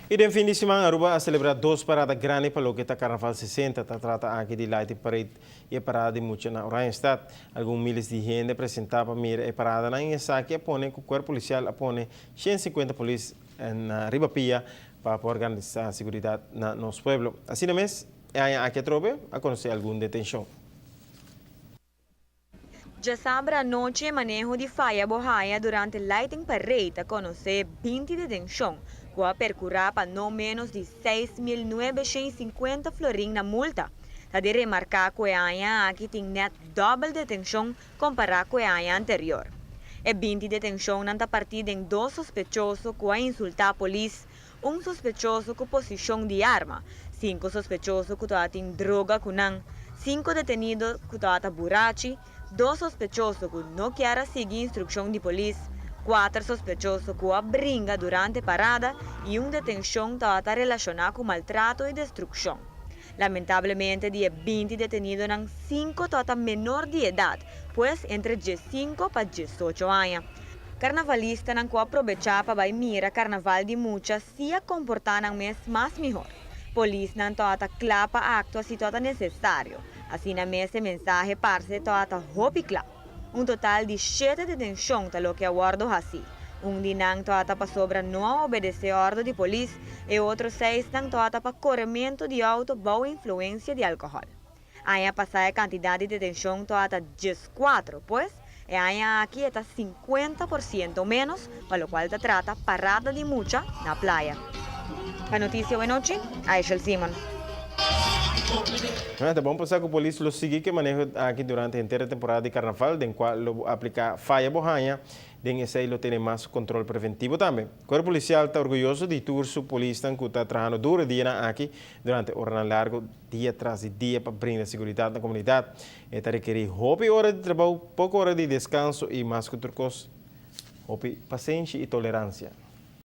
Y den fin di siman Aruba a celebra dos parada grandi pa loke ta Carnaval 60. Ta trata aki di Lighting Parade y e parada di mucha na Oranjestad. Algun miles di hende a presenta pa mira e paradanan y esaki a pone cu Cuerpo Policial a pone 150 polis na riba pia pa por garantisa seguridad na nos pueblo. Asina mes, e aña aki atrobe a conoce algun detencion. Djasabra anochi e maneho di faya bo haya durante Lighting Parade a konosé 20 detenshon ku a perkurá pa no ménos di 6950 florin na multa. Ta di remarká ku e aña aki tin nèt dòbel detenshon kompará ku e aña anterior. E 20 detenshonnan ta partí den dos sospechoso ku a insultá polis, un sospechoso ku posishon di arma, sinku sospechoso ku tabatin droga ku nan, sinku detenido ku tabata burachi, dos sospechoso ku no kier a sigui instrukshon di polis, kuater sospechoso ku a bringa durante parada i un detenshon tabata relashoná ku maltrato i destrukshon. Lamentablemente di e 20 detenidonan sinku tabata menor di edat, pues entre 15 pa 18 aña. Karnavalistanan ku a probechá pa bai mira karnaval di mucha si a komportá nan mes mas mihó. Polisnan tabata kla pa aktua si tabata nesesario. Asina mes e mensahe parse tabata hopi kla. Un total di shete detenshon ta loke a wòrdu hasí. Un di nan tabata pasobra no a obedesé òrdu di polis, e otro seisnan tabata pa korementu di outo bou influensia di alkohòl. Aña pasá e kantidat di detenshon tabata 14, pues e aña aki e ta 50% ménos, pa lokual ta trata parada di mucha na playa. Pa Noticia Awe Nochi, Aishel Simon. Ta bon pa sa ku polis lo sigui ku e maneho aki durante henter e temporada di karnaval, den kua lo apliká faya bo haña. Den esei lo tene mas kontrol preventivo tambe. Kuerpo Polisial ta orguyoso di tur su polisnan ku ta trahando duro e dianan aki durante oranan largu dia tras di dia pa brinda seguridat na komunidat. E ta rekerí hopi ora di trabou, poko ora di deskanso i mas ku tur kos, hopi pasenshi i toleransia.